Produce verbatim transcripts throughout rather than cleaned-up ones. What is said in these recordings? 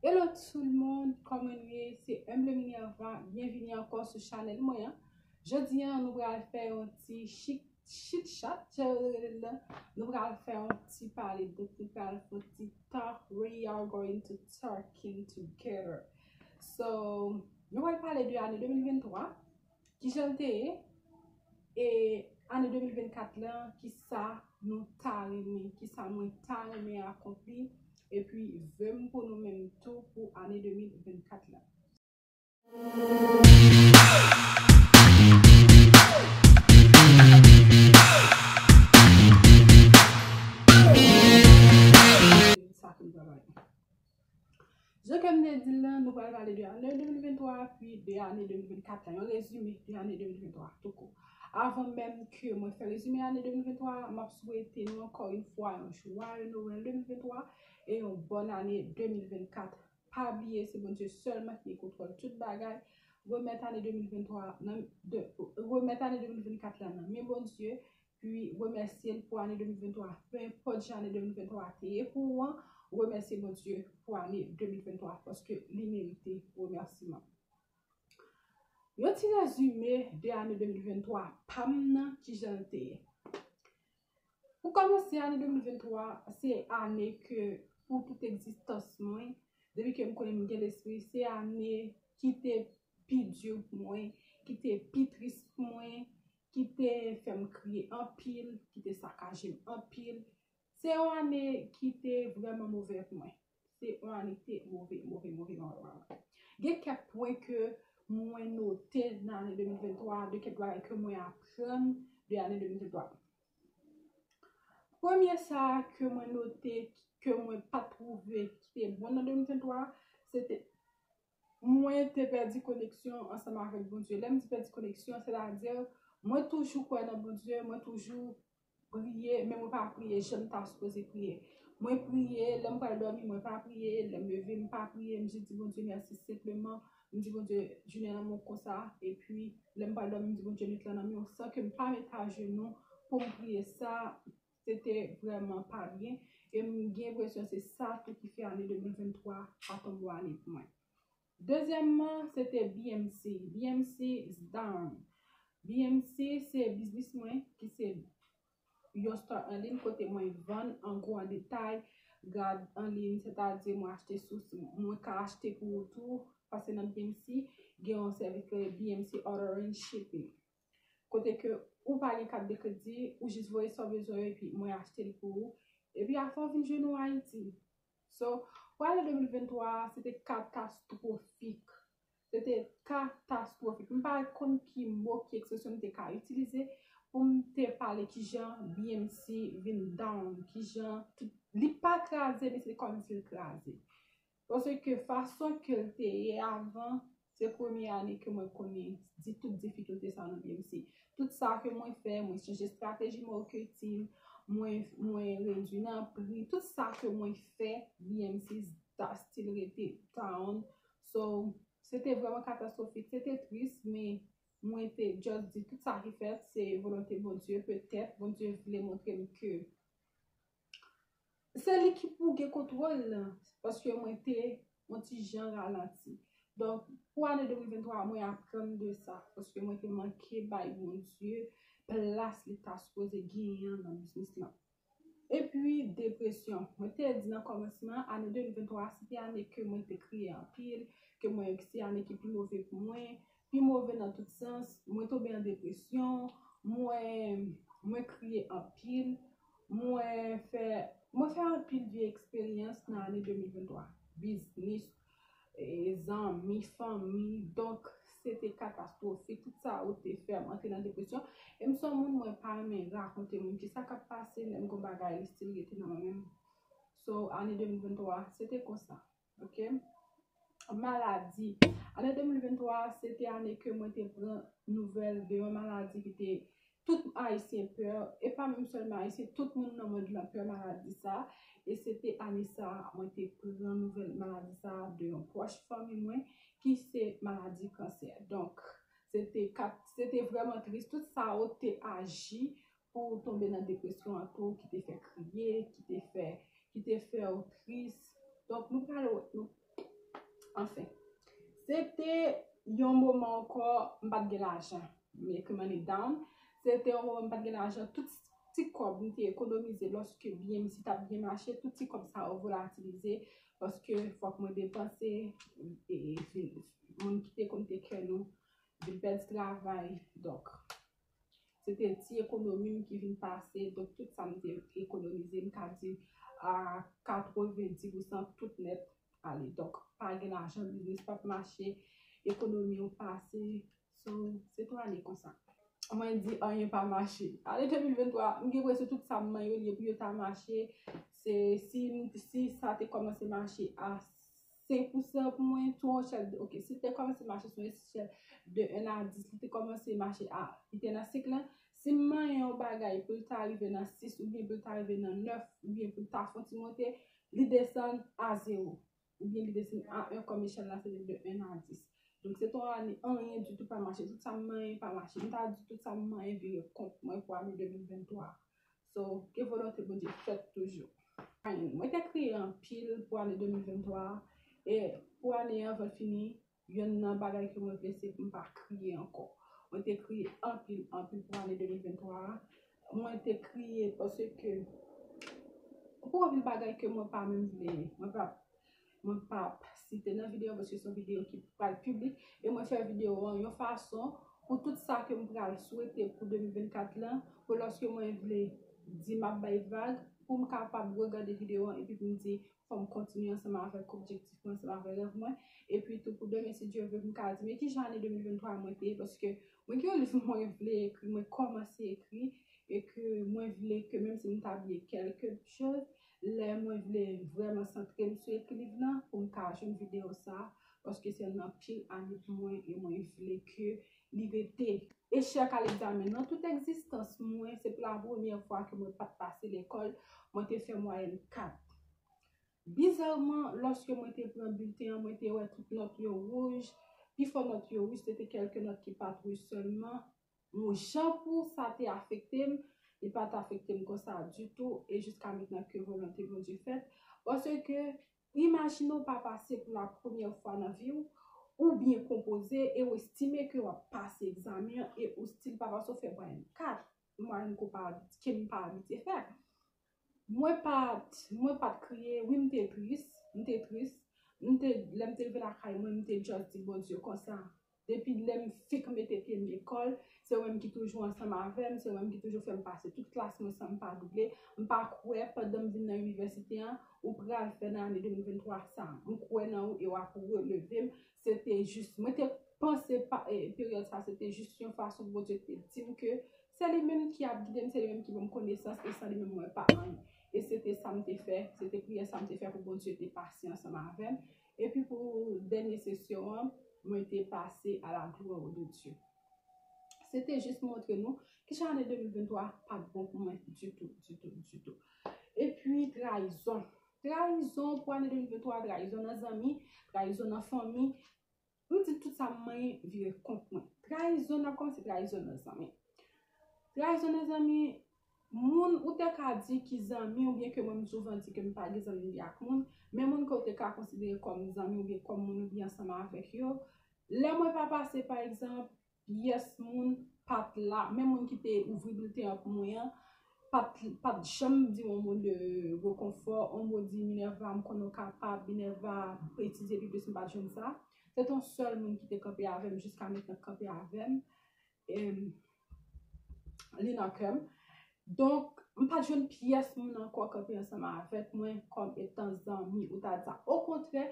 Hello tout le monde, kòman nou ye? Se Humble Minerva, byenvini ankò sou chanèl mwen an. Jodi an, nou pral fè yon ti chik chit chat, jan yo rele l lan. Nou pral fè yon ti pale, donk nou pral fè yon ti talk, we are going to talking together. So, nou pral pale de ane de mil venntwa, kijan l te ye, e ane de mil vennkat lan, kisa nou ta renmen, kisa mwen ta renmen akonpli, epi ve m pou nou menm tou pou ane de mil vennkat lan. Jan ke m te di l lan, nou pral pale de ane de mil venntwa, pi de ane de mil vennkat lan. Yon rezime de ane de mil venntwa, tou kout. Avan menm ke mwen fè rezime ane de mil venntwa, m ap swete nou ankò yon fwa yon jwaye Nwèl de mil venntwa e yon bòn ane de mil vennkat. Pa bliye, se Bondye sèlman ki gen kontwòl tout bagay. Remèt ane de mil venntwa nan, de, remèt ane de mil vennkat la nan men Bondye, pi remèsye l pou ane de mil venntwa. Pe enpòt jan ane de mil venntwa te ye pou ou an, remèsye Bondye pou ane de mil venntwa, paske li merite remèsiman. Yon ti rezime de ane de mil venntwa pa m nan, kijan l te ye. Pou kòmanse, ane de mil venntwa, se ane ke pou tout egzistans mwen, depi ke m konnen m gen lespri, se ane ki te pi di pou mwen, ki te pi tris pou mwen, ki te fè m kriye anpil, ki te sakaje m anpil. Se yon ane ki te vrèman move pou mwen. Se yon ane ki te move, move, move, move, move. Gen kèk pwen ke mwen note nan ane de mil venntwa, de kèk bagay ke mwen aprann de ane de mil venntwa. Premye sa ke mwen note, ke mwen pa t twouve ki te bon nan de mil venntwa, se te mwen te pèdi koneksyon ansanm avèk Bondye. Lè m di pèdi koneksyon, sètadi mwen toujou kwè nan Bondye, mwen toujou priye, men mwen pa priye jan m ta sipoze priye. Mwen priye, lè m pral dòmi, mwen pa priye, lè m leve, m pa priye, m jis di Bondye mèsi senpleman, m di Bondye jounen an bon konsa, epi lè m pral dòmi, m di Bondye nwit lan nan men w, san ke m pa met ajenou pou m priye. Sa, se te vrèman pa byen, e m gen enpresyon se sa tou ki fè ane de mil venntwa pa t yon bon ane pou mwen. Dezyèmman, se te B M C. B M C is down. B M C se biznis mwen, ki se yon store an liy kote mwen vann an gwo, an detay, gad an liy, sètadi mwen achte sou, mwen ka achte pou ou tou, pase nan B M C, gen yon sèvis ki rele B M C Order and Shipping. Kote ke ou pa gen kat de kredi, ou jis voye sa w bezwen yo, epi mwen achte l pou ou. Epi afè w vin jwenn ou Ayiti. So, pou ane de mil venntwa a, se te katastwofik. Se te katastwofik. M pa konn ki mo, ki ekspresyon m te ka itilize pou m te pale kijan B M C vin down, kijan tout, li pa kraze, men se kòmsi l kraze. Paske fason ke l te ye avan, se premye ane ke mwen konnen di tout difikilte sa nan B M C. Tout sa ke mwen fè, mwen chanje estrateji marketing, mwen, mwen redui nan pri, tout sa ke mwen fè, B M C ta still rete down. So, se te vrèman katastwofik, se te tris, men mwen te just di tout sa ki fèt, se volonte Bondye, petèt Bondye vle montre m ke se li ki pou gen kontwòl lan, paske mwen te yon ti jan ralanti. Donk, pou ane de mil venntwa, mwen aprann de sa, paske mwen te manke bay Bondye plas li ta sipoze genyen an nan biznis lan. Epi, depresyon. Mwen te di nan kòmansman, ane de mil venntwa, se te ane ke mwen te kriye anpil, ke mwen, se ane ki pi move pou mwen, pi move nan tout sans, mwen tonbe an depresyon, mwen, mwen kriye anpil, mwen fè, mwen fè anpil vye eksperyans nan ane de mil venntwa. Biznis, e, zanmi, fanmi, donk, se te katastwofik. Tout sa yo te fè m antre nan depresyon. E m se yon moun, mwen pa renmen rakonte moun kisa k ap pase, lè m gon bagay, li still rete nan mwen menm. So, ane de mil venntwa, se te konsa. Ok? Maladi. Ane de mil venntwa, se te ane ke mwen te pran nouvèl de yon maladi ki te tout Ayisyen pè, e pa menm sèlman Ayisyen, tout moun nan mond lan pè maladi sa. E se te ane sa, mwen te pran nouvèl maladi sa de yon pwòch fanmi mwen, ki se maladi kansè. Donk, se te kat, se te vrèman tris. Tout sa yo te aji pou w tonbe nan depresyon an tou, ki te fè kriye, ki te fè, ki te fè w tris. Donk, nou pral wè, nou, Anfen, se te yon moman ankò, m pa t gen lajan. M ekri money down. Se te yon moman m pa t gen lajan. Tout ti kòb m te ekonomize lòske byen m si t ap byen mache, tout ti kòb sa yo volatilize paske fòk mwen depanse, e, e, moun ki te konn te kè nou vin pèdi travay. Donk, se te ti ekonomi m ki vin pase. Donk, tout sa m te ekonomize, m ka di a katrevenndis pousan tout nèt ale. Donk, pa gen lajan, biznis p ap mache, ekonomi yo pase. So, se twa ane konsa. Mwen di anyen pa mache. Ane de mil venntwa, m gen enpresyon tout sa m manyen yo, li pou yo ta mache. Se, si, si sa te kòmanse mache a senk pousan pou mwen, sou yon echèl de, ok, si te kòmanse mache sou yon echèl de un a dis, li te kòmanse mache a, li te nan senk lan, si m manyen yon bagay pou l ta rive nan sis oubyen pou l ta rive nan nèf oubyen pou l ta fè yon ti monte, li desann a zewo. Oubyen li desann a un kòm echèl la se te de un a dis. Donk, se te yon ane anyen ditou pa mache. Tout sa m manyen pa mache. M ta di tout sa m manyen vire kont mwen pou ane de mil venntwa. So, ke volonte Bondye fèt toujou. Mwen te kriye anpil pou ane de mil venntwa a. E pou ane an, anvan l fini, yonn nan bagay ke mwen vle se pou m pa kriye ankò. Mwen te kriye anpil, anpil pou ane de mil venntwa a. Mwen te kriye paske pou anpil bagay ke mwen pa menm vle, mwen pa, mwen pa site nan videyo paske se yon videyo ki pral piblik. E mwen fè videyo an yon fason pou tout sa ke m pral swete pou de mil vennkat lan, pou lòske mwen vle di m ap bay vag, pou m kapab regade videyo an epi pou m di, fò m kontinye ansanm avèk objektif mwen, ansanm avèk rèv mwen. Epi tou pou demen, si Dye vle, pou m ka di, men kijan ane de mil venntwa mwen te ye, paske mwen gen yon liv mwen vle ekri, mwen kòmanse ekri, e ke mwen vle ke menm si m ta bliye kèlke choz, lè mwen vle vrèman santre m sou ekri liv lan, pou m ka jwenn videyo sa, paske se youn nan pil ane pou mwen, e mwen vle ke li rete echèk a legzamen. Nan tout egzistans mwen, se pou la premyè fwa ke mwen pa t pase lekòl, mwen te fè mwayèn kat. Bizarman, lòske mwen te pran bilten an, mwen te wè tout nòt yo wouj. Pifò nòt yo wouj, se te kèlke nòt ki pa t wouj sèlman. Yon jan pou sa te afekte m, li pa t afekte m konsa ditou, e jiska mentnan ke volonte Bondye fèt. Paske, imajine w pa pase pou la premyè fwa nan vi w, ou byen konpoze, e w estime ke w ap pase egzamen an, e ou still pa pase, w fè mwayèn kat, mwayèn ke w pa, ke m pa abitye fè. Mwen pa t, mwen pa t kriye. Wi, m te tris, m te tris. M te, lè m te rive lakay mwen, m te just di Bondye konsa. Depi lè m fenk mete pye m lekòl, se ou menm ki toujou ansanm avè m, se ou menm ki toujou fè m pase tout klas mwen san m pa double. M pa kwè pandan m vin nan inivèsite an, ou pral fè nan ane de mil venntwa sa. M kwè nan ou e w ap releve m. Se te jis, mwen te panse pa, e, peryòd sa, se te jis yon fason Bondye te di m ke se li menm ki ap gide m, se li menm ki ban m konesans, e san li menm mwen pa anyen. E se te sa m te fè, se te priyè sa m te fè pou Bondye te pase ansanm avè m. Epi pou dènye sesyon an, mwen te pase à la gloire de Dieu. Se te jis montre nou kijan ane de mil venntwa pa t bon pou mwen ditou, ditou, ditou. Epi trayizon. Trayizon pou ane de mil venntwa, trayizon nan zanmi, trayizon nan fanmi. M di tout sa m manyen vire kont mwen. Trayizon, n ap kòmanse trayizon nan zanmi. Trayizon nan zanmi, moun ou te ka di ki zanmi, oubyen ke mwen m souvan di ke m pa gen zanmi ak moun, men moun ke w te ka konsidere kòm zanmi oubyen kòm moun ou byen ansanm avèk yo, lè mwen pa pase, pa egzanp, pyès moun pa t la, menm moun ki te ouvri bilten an pou mwen an, pa t, pa t janm di yon mo de rekonfò, yon mo di, Minerva, m konnen w kapab, Minerva, etidye pi plis, m pa t jwenn sa. Se te yon sèl moun ki te kanpe avè m, jiska mentnan k kanpe avè m. Em, li nan kè m. Donk, m pa t jwenn pyès moun ankò kanpe ansanm avèk mwen kòm etan zanmi ou ta di sa. Okontrè,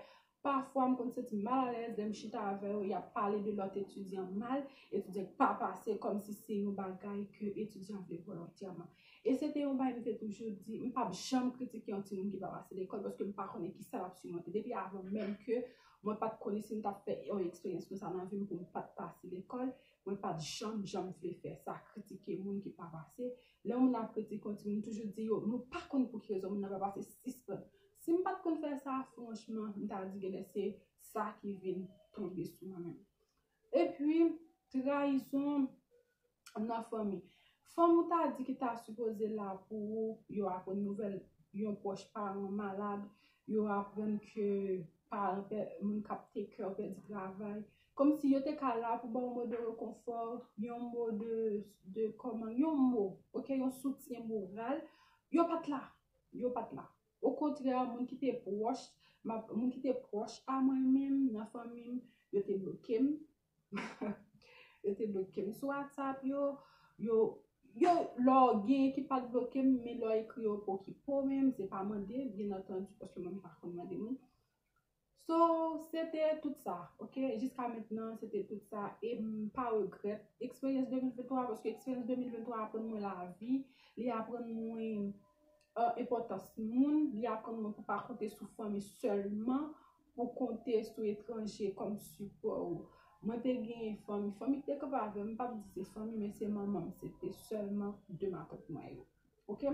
pafwa m konn santi m malalèz lè m chita avè yo, y ap pale de lòt etidyan mal, etidyan k pa pase, kòmsi se yon bagay ke etidyan vle volontèman. E se te yon bagay m te toujou di, m p ap janm kritike yon timoun ki pa pase lekòl, paske m pa konnen kisa l ap sirmonte. Depi avan menm ke mwen pa t konnen si m t ap fè yon eksperyans konsa nan vi m pou m pa t pase lekòl, mwen pa t janm, janm vle fè sa, kritike moun ki pa pase. Lè moun ap kritike yon timoun, m toujou di yo, nou pa konn pou ki rezon moun nan pa pase, sispann. Si m pa t konn fè sa, franchman, m ta di genlè se sa ki vin tonbe sou mwen menm. Epi, trayizon nan fanmi. Fanmi w ta di ki ta sipoze la pou ou, yo aprann nouvèl yon pwòch paran malad, yo aprann ke paran, moun k ap take care w pèdi travay. Kòmsi yo te ka la pou ba w yon mo de rekonfò, yon mo de, de kòman, yon mo, ok, yon soutyen moral. Yo pa t la. Yo pa t la. Okontrè, moun ki te pwòch, moun ki te pwòch a mwen menm, nan fanmi m, yo te bloke m. Yo te bloke m sou WhatsApp, yo, yo, yo, lè w gen ki pa t bloke m, men lè w ekri yo pa okipe w menm, se pa mande, byen antandi, paske mwen m pa konn mande moun. So, se te tout sa, ok? Jiska mentnan, se te tout sa, e m pa regrèt eksperyans de mil venntwa, paske eksperyans de mil venntwa aprann mwen lavi, li aprann mwen, euh, enpòtans moun, li aprann mwen pou pa konte sou fanmi sèlman, pou konte sou etranje kòm sipò ou. Mwen te gen fanmi, fanmi ki te kanpe avè m, m p ap di se fanmi, men se manman m, se te sèlman de matant mwen yo. Ok?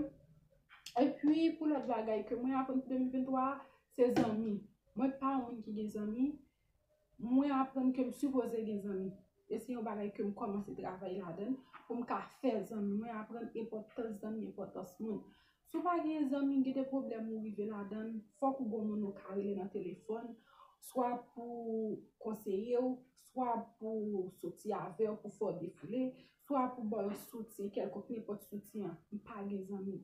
Epi, pou lòt bagay ke mwen aprann pou de mil venntwa, se zanmi. Mwen pa yon moun ki gen zanmi, mwen aprann ke m sipoze gen zanmi. E se yon bagay ke m kòmanse travay ladan l pou m ka fè zanmi. Mwen aprann enpòtans zanmi, enpòtans moun. Si w pa gen zanmi, gen de pwoblèm ou rive ladan l, fòk ou gon moun ou ka rele nan telefòn, swa pou konseye w, swa pou soti avè w, pou fè w defoule, swa pou ba w yon soutyen kèlkonk, nenpòt soutyen an. M pa gen zanmi.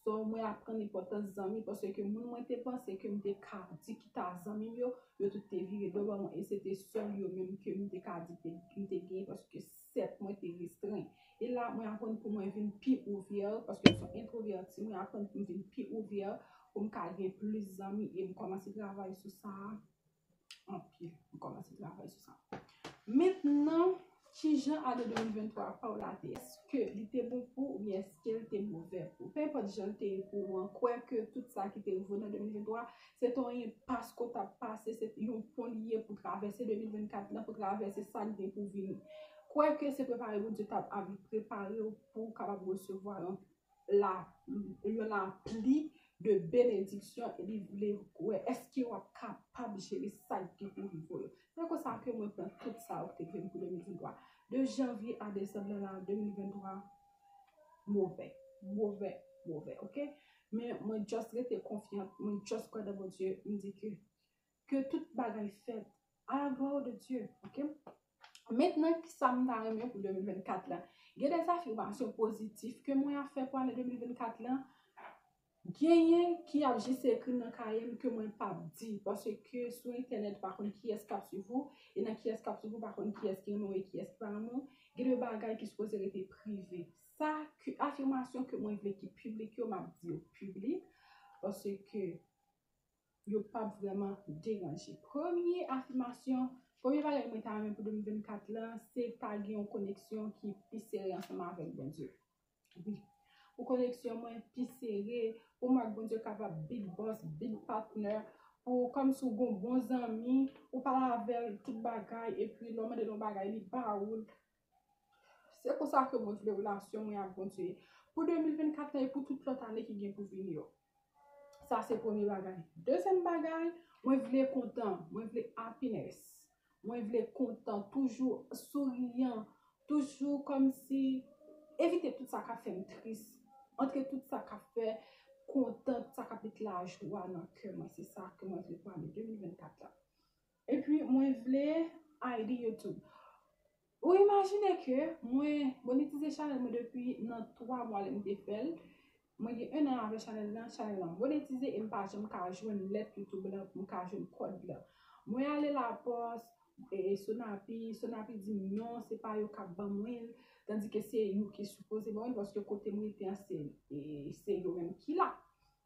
So, mwen aprann enpòtans zanmi, paske moun mwen te panse ke m te ka di ki ta zanmi m yo, yo tout te vire do ban mwen, e se te sèl yo menm ke m te ka di ke m te gen, paske sèk mwen te restren. E la, mwen aprann pou mwen vin pi ouvè, paske m se yon entwovèti, mwen aprann pou m vin pi ouvè, pou m ka gen plis zanmi, e m kòmanse travay sou sa a. Anpil. M kòmanse travay sou sa. Mentnan, kijan ane de mil venntwa pa w la te ye? Èske li te bon pou ou oubyen èske l te movè pou ou? Penpòt jan l te ye pou ou an, kwè ke tout sa ki te rive w nan de mil venntwa, se te yon enpas ke w t ap pase, se yon pon li ye pou travèse de mil vennkat lan, pou travèse sa k gen pou vini. Kwè ke se prepare Bondye t ap, ap prepare w pou w kapab resevwa yon la, yon lapli de benediksyon, e li vle wè èske w ap kapab jere sa k gen pou rive w yo. Se konsa ke mwen pran tout sa yo ki te vle m pou de mil venntwa. De janvye a desanm nan la de mil venntwa, movè, movè, movè, ok? Men mwen just rete konfyant, mwen just kwè nan Bondye, m di ke, ke tout bagay fèt à la gloire de Dieu, ok? Mentnan, ki sa m ta renmen pou de mil vennkat lan? Gen de afimasyon pozitif ke mwen ap fè pou ane de mil vennkat lan. Genyen ki ap jis ekri nan kaye m ke mwen p ap di, paske sou entènèt ou pa konn kiyès k ap swiv ou, e nan kiyès k ap swiv ou pa konn kiyès ki renmen w e kiyès ki pa renmen w. Gen de bagay ki sipoze rete prive. Sa ki afimasyon ke mwen vle ki piblik yo, m ap di yo piblik, paske yo p ap vrèman deranje. Premye afimasyon, premye bagay mwen ta renmen pou de mil vennkat lan, se ta gen yon koneksyon ki pi sere ansanm avèk Bondye. Wi. Pou koneksyon mwen pi sere, pou mwen ak Bondye kapab big boss, big partner, pou kòmsi w gon bon zanmi, ou pale avè l tout bagay, epi lè w mande l yon bagay, li ba ou l. Se konsa ke mwen vle relasyon mwen ak Bondye ye. Pou de mil vennkat lan e pou tout lòt ane ki gen pou vini yo. Sa se premye bagay. Dezyèm bagay, mwen vle kontan, mwen vle happiness. Mwen vle kontan, toujou souriyan, toujou kòmsi evite tout sa k ap fè m tris. Antre tout sa k ap fè kontan, tout sa k ap met lajwa nan kè mwen. Se sa ke mwen vle pou ane de mil vennkat la. Epi mwen vle I D YouTube. Ou imajine ke mwen monetize chanèl mwen depi nan twa mwa lè m te fè l. Mwen gen en an avè chanèl lan, chanèl lan monetize e m pa janm ka jwenn lèt YouTube lan pou m ka jwenn kòd lan. Mwen ale lapòs, e, Sonapi, Sonapi di m non, se pa yo k ap ban mwen l, tandike se yo ki sipoze ban mwen l, paske kote m rete an, se, e, se yo menm ki la.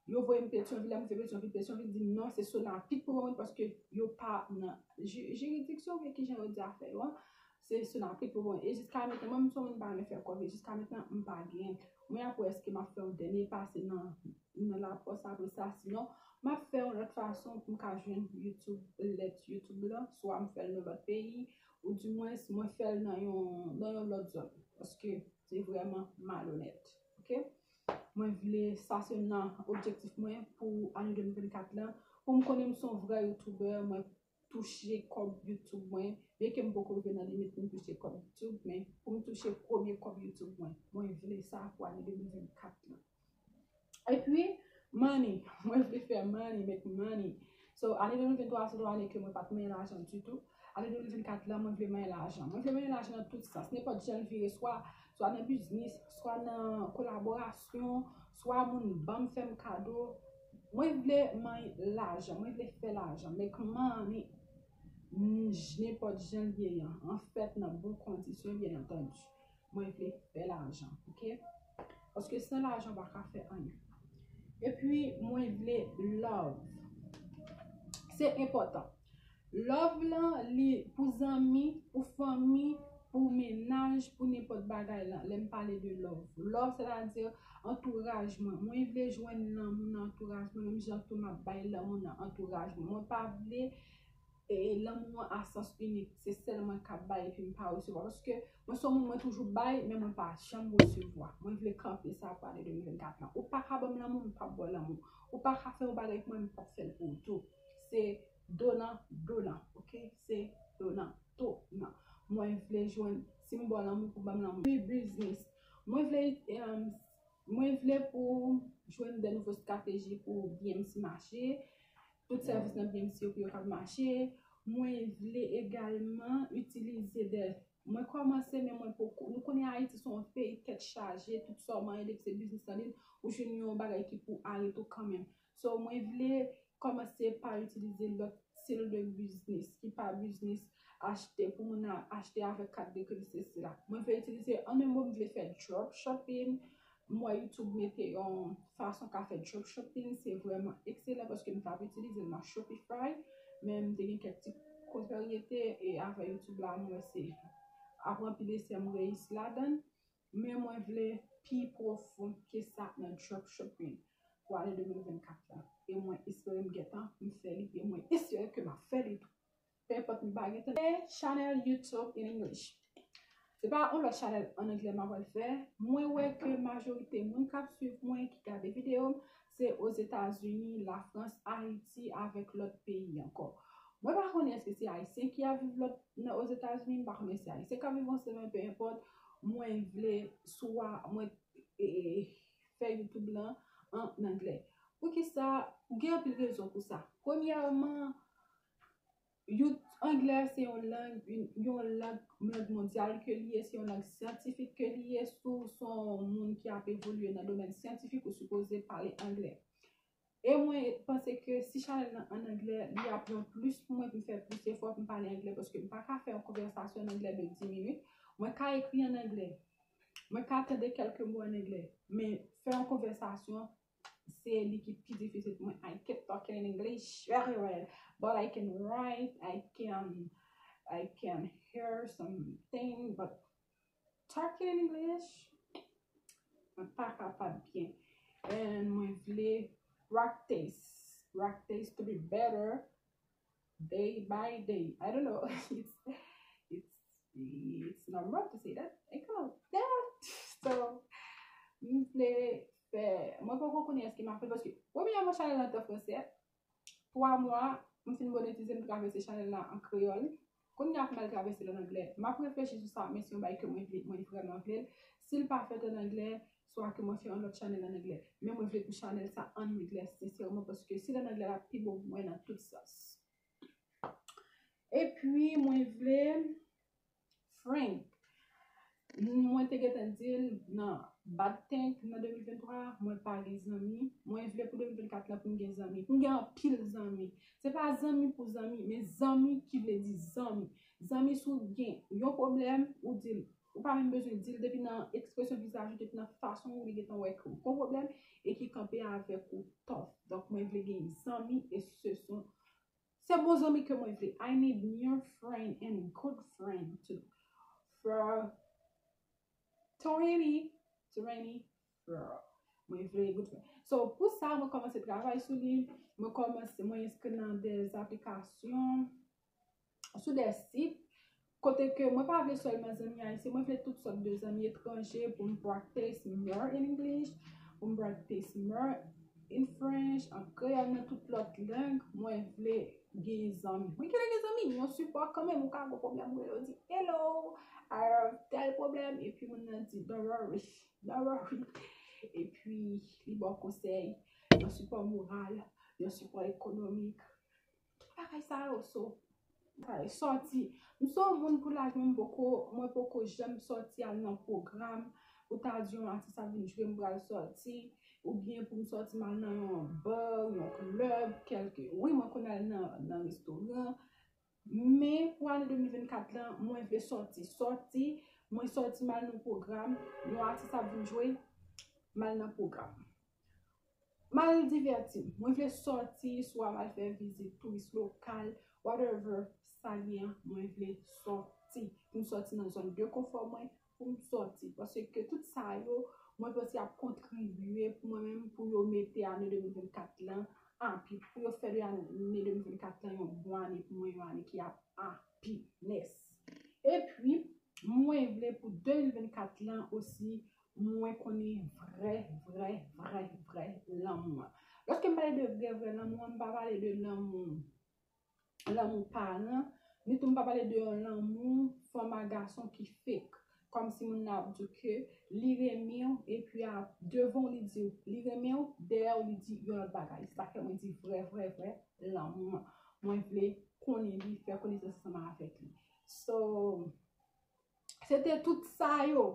Yo voye m Petyonvil, lè m rive Petyonvil, Petyonvil di m non, se Sonapit pou ban mwen l, paske yo pa nan ji-, jiridiksyon, oubyen kijan yo di afè yo an, se Sonapit pou ban mwen l. E jiska mentnan, mwen, m se yon moun m pa renmen fè kòve, jiska mentnan, m pa gen. Mwen ap wè èske m ap fè yon dènye pase nan, nan lapòs apre sa, sinon, m ap fè yon lòt fason pou m ka jwenn YouTube, lèt YouTube lan, swa m fè l nan lòt peyi, oudimwens, mwen fè l nan yon, nan yon lòt zòn, paske se vrèman malonèt, ok? Mwen vle, sa se nan objektif mwen pou ane de mil vennkat lan, pou m konnen m se yon vrè youtubè, mwen touche kòb YouTube mwen, byenke m poko rive nan limit pou m touche kòb YouTube, men pou m touche premye kòb YouTube mwen, mwen vle sa pou ane de mil vennkat lan. Epi, money, mwen vle fè money, make money. So, ane de mil venntwa se yon ane ke mwen pa t manyen lajan ditou. Ane de mil vennkat la, mwen vle manyen lajan. Mwen vle manyen lajan nan tout sans. Nenpòt jan l vire, swa, swa nan biznis, swa nan kolaborasyon, swa moun ban m fè m kado. Mwen vle manyen lajan, mwen vle fè lajan. Make money. Nenpòt jan l ye an. Anfèt, nan bon kondisyon, byen antandi. Mwen vle fè lajan, oke? Paske san lajan, w pa ka fè anyen. Epi, mwen vle love. Se enpòtan. Love lan, li pou zanmi, pou fanmi, pou mennaj, pou nenpòt bagay lan. Lè m pale de love. Love, sètadi antouraj mwen. Mwen vle jwenn lanmou nan antouraj mwen, menm jan tou m ap bay lanmou nan antouraj mwen. Mwen pa vle e lanmou an a sans inik, se sèl mwen k ap bay epi m pa resevwa. Paske mwen se yon moun, mwen toujou bay, men mwen pa janm resevwa. Mwen vle kanpe sa pou ane de mil vennkat lan. Ou pa ka ban m lanmou, m p ap ba w lanmou. Ou pa ka fè yon bagay pou mwen, m p ap fè l pou ou tou. Se donan, donan, oke? Se donan, donan. Mwen vle jwenn, si m ba w lanmou, pou ban m lanmou. Wi, biznis. Mwen vle, em, mwen vle pou jwenn de nouvo estrateji pou B M C mache. Tout sèvis nan B M C yo pou yo kab mache. Mwen vle egalman itilize de, mwen kòmanse, men mwen poko, nou konnen Ayiti se yon peyi tèt chaje, tout sa w manyen depi se biznis an liy, ou jwenn yon bagay ki pou arete w kanmenm. So, mwen vle kòmanse pa itilize lòt stil de biznis ki pa biznis achte pou moun nan achte avèk kat de kredi, sesi la. Mwen vle itilize, an en mo, mwen vle fè drop shipping. M wè YouTube mete yon fason ka fè drop shipping, se vrèman ekselan paske m t ap itilize l nan Shopify, men m te gen kèk ti kontraryete e avè YouTube la, m wè se apre anpil esè m reyisi ladan l, men mwen vle pi pwofon ke sa nan drop shipping pou ane de mil vennkat la. E mwen espere m gentan, m fè li, e mwen espere ke m ap fè li tou. Pe enpòt m pa gentan. E channel YouTube in English. Se pa yon lòt channel an anglè m ap pral fè. Mwen wè ke majorite moun k ap swiv mwen, ki gade videyo m, se Ozetazini, Lafrans, Ayiti, avèk lòt peyi ankò. Mwen pa konnen èske se Ayisyen ki ap viv lòt nan Ozetazini, m pa konnen se Ayisyen k ap viv ansanm, men pe enpòt, mwen vle swa mwen e, e, fè YouTube lan an anglè. Poukisa? Gen anpil rezon pou sa. Premyèman, anglè se yon lang, yon lang, lang mondyal ke li ye, se yon lang syantifik ke li ye, si w se yon moun ki ap evolye nan domèn syantifik, ou sipoze pale anglè. E mwen panse ke si chanèl lan an anglè, li ap yon plis pou mwen pou m fè plis efò pou m pale anglè, paske m pa ka fè yon konvèsasyon an anglè de dis minit. Mwen ka ekri an anglè. Mwen ka tande kèlke mo an anglè. Men fè yon konvèsasyon, se li ki pi difisil pou mwen. I keep talking in English very well, but I can write, I can, I can hear something, but talking in English, mwen pa kapab byen. And mwen vle practice, practice to be better day by day. I don't know. It's, it's, it's normal to say that. I can't. Yeah. So, m vle fè, mwen poko konnen èske m ap fè l, paske premyèman chanèl lan te an fransè, twa mwa, m fin monetize, m travèse chanèl la an kreyòl. Kounye a pou m al travèse l an anglè. M ap reflechi sou sa, men se yon bagay ke mwen vle, mwen vrèman vle l. Si l pa fèt an anglè, swa ke mwen fè yon lòt chanèl an anglè. Men mwen vle pou chanèl sa an anglè, sensèman, paske si l an anglè, l ap pi bon pou mwen nan tout sans. Epi, mwen vle Frank. Mwen te gentan di l nan Bad Tank nan de mil venntwa, mwen pa gen zanmi. Mwen vle pou de mil vennkat la pou m gen zanmi. Pou m gen anpil zanmi. Se pa zanmi pou zanmi, men zanmi ki vle di zanmi. Zanmi, si w gen yon pwoblèm, ou di l. Ou pa menm bezwen di l, depi nan ekspresyon vizaj ou, depi nan fason ou, li gentan wè ke ou gon pwoblèm e ki kanpe avèk ou tough. Donk, mwen vle gen zanmi e se son Se bon zanmi ke mwen vle. I need new friend and good friend too. For twenty twenty-four. Mwen vle good friend. So, pou sa, mwen kòmanse travay sou li. Mwen kòmanse, mwen enskri nan de aplikasyon, sou de sit. Kote ke mwen pa vle sèlman zanmi ayisyen, mwen vle tout sòt de zanmi etranje pou m practice more in English, pou m practice more in French, an kreyòl, nan tout lòt lang, mwen vle gen zanmi. Mwen genlè gen zanmi, yon sipò kanmenm, ou ka gen pwoblèm, ou rele, ou di, "Hello, I have tel pwoblèm," epi moun nan di, "Don't worry, don't worry." Epi, li ba w konsèy, yon sipò moral, yon sipò ekonomik, Bagay sa yo, so, bagay sòti. M se yon moun pou laj mwen, m poko, mwen poko janm sòti al nan pwogram pou ta di yon atis ap vin jwe, m pral sòti, oubyen pou m sòti m al nan yon bar, yon club, kèlke. Wi, mwen konn al nan, nan restoran, men pou ane de mil vennkat lan, mwen vle sòti, sòti, mwen sòti m al nan pwogram, yon atis ap vin jwe, m al nan pwogram. M al divèti m. Mwen vle sòti, swa m al fè vizit touris lokal, whatever sa l ye an, mwen vle sòti. Pou m sòti nan zòn de konfò mwen, pou m sòti. Paske tout sa yo, mwen panse ap kontribye pou mwen menm, pou yo mete ane de mil vennkat lan anpi pou yo fè de ane de mil vennkat lan yon bon ane pou mwen, yon ane ki ap happiness. Epi, mwen vle pou de mil vennkat lan osi, mwen konnen vrè, vrè, vrè, vrè lanmou an. Lòske m pale de vrè, vrè lanmou an, m pa pale de lanmou, lanmou paran, ni tou m pa pale de yon lanmou fanm a gason ki fake. Kòmsi moun nan ap di w ke li renmen w, epi a, devan w li di w li renmen w, dèyè w li di yon lòt bagay. Se sa k fè mwen di vrè, vrè, vrè lanmou an. Mwen vle konnen li, fè konesans ansanm avèk li. So, se te tout sa yo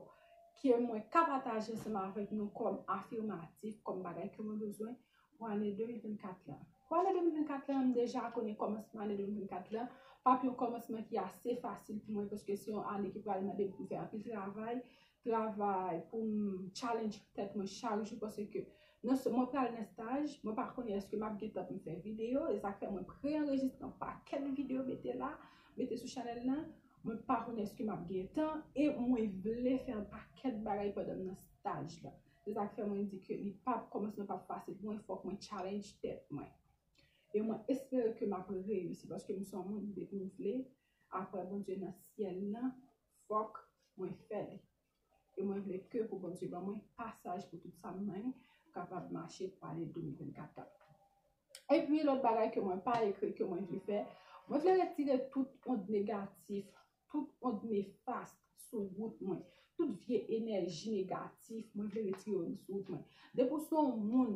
ke mwen ka pataje ansanm avèk nou kòm afimatif, kòm bagay ke mwen bezwen pou ane de mil vennkat lan. Pou ane de mil vennkat lan, m deja konnen kòmansman ane de mil vennkat lan p ap yon kòmansman ki ase fasil pou mwen, paske se yon ane ki pral mande pou m fè anpil travay, travay pou m challenge tèt mwen chak jou, paske nan se, mwen pral nan staj, mwen pa konnen èske m ap gen tan pou m fè videyo, e sa k fè mwen pre-anrejistre yon pakèt videyo mete la, mete sou chanèl lan, mwen pa konnen èske m ap gen tan, e mwen vle fè yon pakèt bagay pandan m nan staj la. Se sa k fè mwen di ke li p ap, kòmansman p ap fasil pou mwen, fòk mwen challenge tèt mwen. E mwen espere ke m ap reyisi, paske m se yon moun, depi m vle, apre Bondye nan syèl lan, fòk mwen fè li. E mwen vle ke pou Bondye ban mwen pasaj pou tout sa m manyen kapab mache pou ane de mil vennkat la. Epi, lòt bagay ke mwen pa ekri, ke mwen vle fè, mwen vle retire tout ond negatif, tout ond nefas sou wout mwen. Tout vye enèji negatif, mwen vle retire yo sou wout mwen. Depi w se yon moun,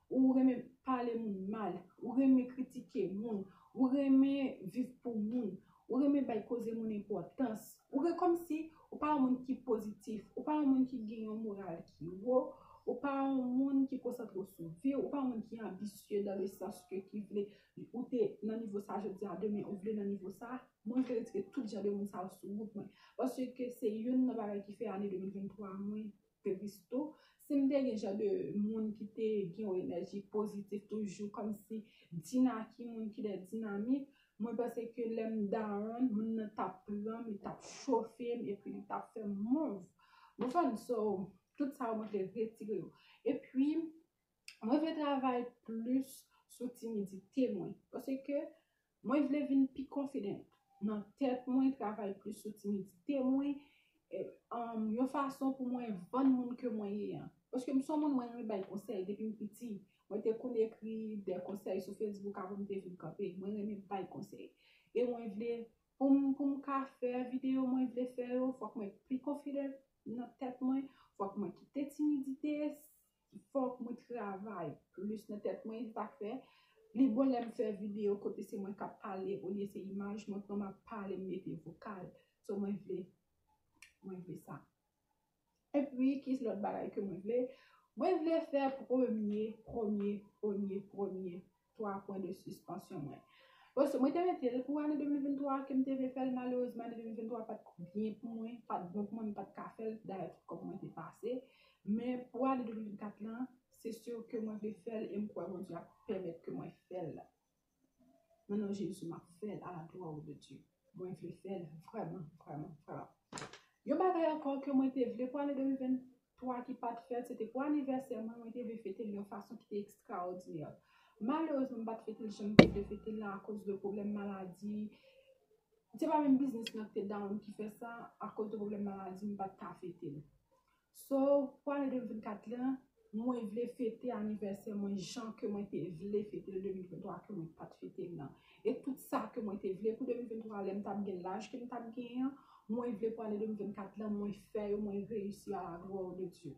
ou renmen pale moun mal, ou renmen kritike moun, ou renmen viv pou moun, ou renmen bay koze moun enpòtans, ou renmen kòmsi ou pa yon moun ki pozitif, ou pa yon moun ki gen yon moral ki wo, ou pa yon moun ki konsantre w sou vi w, ou pa yon moun ki anbisye dans le sens ke ki vle, ou te nan nivo sa jodi a, demen ou vle nan nivo sa, mwen vle retire tout jan de moun sa yo sou wout mwen. Paske se youn nan bagay ki fè ane de mil venntwa mwen tris tou. Si m te gen jan de moun ki te gen yon enèji pozitif toujou, kòmsi dinaki, moun ki de dinamik, mwen panse ke lè m down, moun nan t ap pran m, li t ap chofe m, epi li t ap fè m move. Ou konprann? So, tout sa yo mwen vle retire yo. Epi, mwen vle travay plis sou timidite mwen. Paske mwen vle vin pi confident nan tèt mwen, travay plis sou timidite mwen, e, um, yon fason pou mwen vann moun ke mwen ye an. Paske m se yon moun mwen renmen bay konsèy depi m piti. Mwen te konn ekri de konsèy sou Facebook avan m te vin kanpe. Mwen renmen bay konsèy. E mwen vle, pou m, pou m ka fè videyo mwen vle fè yo, fòk mwen pi confident nan tèt mwen, fòk mwen kite timidite, fòk mwen travay plis nan tèt mwen, se sa k fè li bon lè m fè videyo kote se mwen k ap pale olye se imaj mwen pran m ap pale, m mete vokal. So mwen vle, mwen vle sa. Epi, ki lòt bagay ke mwen vle? Mwen vle fè premye, premye, premye, premye twa pwen de sispansyon mwen. Paske mwen te mete l pou ane de mil venntwa ke m te vle fè l, malerezman, ane de mil venntwa pa t byen pou mwen, pa t bon pou mwen, m pa t ka fè l, dayè tout kòb mwen te pase. Men pou ane de mil vennkat lan, se si ke mwen vle fè l e m kwè Bondye ap pèmèt ke mwen fè l. Nan non Jezi, m ap fè l à la gloire de Dieu. Mwen vle fè l vrèman, vrèman, vrèman. Yon bagay ankò ke mwen te vle pou ane de mil venntwa ki pa t fèt, se te pou anivèsè mwen, mwen te vle fete l yon fason ki te ekstraòdinè. Malerezman, m pa t fete l jan m te vle fete l la akoz de pwoblèm maladi. Se pa menm biznis lan ki te down ki fè sa, akoz de pwoblèm maladi, m pa t ka fete l. So, pou ane de mil vennkat lan, mwen vle fete anivèsè mwen jan ke mwen te vle fete l de mil venntwa ke mwen pa t fete l lan. E tout sa ke mwen te vle pou de mil venntwa, lè m t ap gen laj ke m t ap genyen an, mwen vle pou ane de mil vennkat lan, mwen fè yo, mwen reyisi à la gloire de Dieu.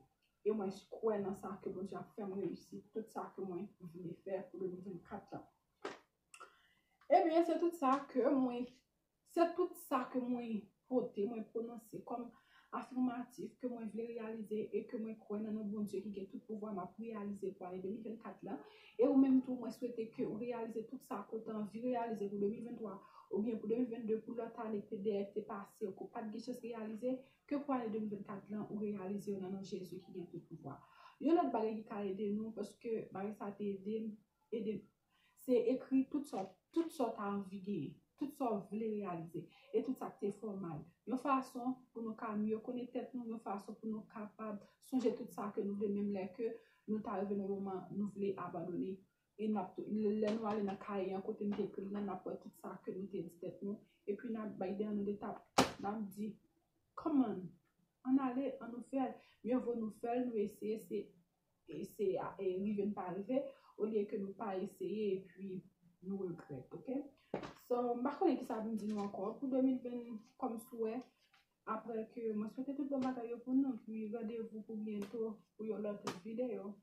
E mwen kwè nan sa ke Bondye ap fè m reyisi tout sa ke mwen vle fè pou de mil vennkat lan. Ebyen, se tout sa ke mwen, se tout sa ke mwen pote, mwen pwononse kòm afimatif ke mwen vle reyalize e ke mwen kwè nan yon Bondye ki gen tout pouvwa m ap reyalize pou ane de mil vennkat lan. E ou menm tou, mwen swete ke ou reyalize tout sa ke w te anvi reyalize pou de mil venntwa oubyen pou de mil vennde, pou lòt ane ki te dèyè ki te pase ou ke w pa t gen chans reyalize, ke pou ane de mil vennkat lan ou reyalize yo nan non Jezi ki gen tout pouvwa. Yon lòt bagay ki ka ede nou, paske bagay sa te ede m, ede m, se ekri tout sa, tout sa w ta anvi genyen, tout sa w vle reyalize, e tout sa k te fè w mal. Yon fason pou nou ka mye konnen tèt nou, yon fason pou nou kapab sonje tout sa ke nou vle, menm lè ke nou ta rive nan moman nou vle abandone. E n ap, lè nou ale nan kaye an kote nou te ekri l nan, n ap wè tout sa ke nou te di tèt nou. Epi n ap bay dèyè nou de tap, n ap di, come on, ann ale, ann nou fè l. Mye vo nou fè l, nou eseye, se, se e rive n pa rive, olye ke nou pa eseye epi nou regrèt, oke? So, m pa konnen kisa pou m di nou ankò. Pou de mil ven, kòm swè, apre ke mwen swete tout bon bagay yo pou nou, pi randevou pou byento pou yon lòt videyo.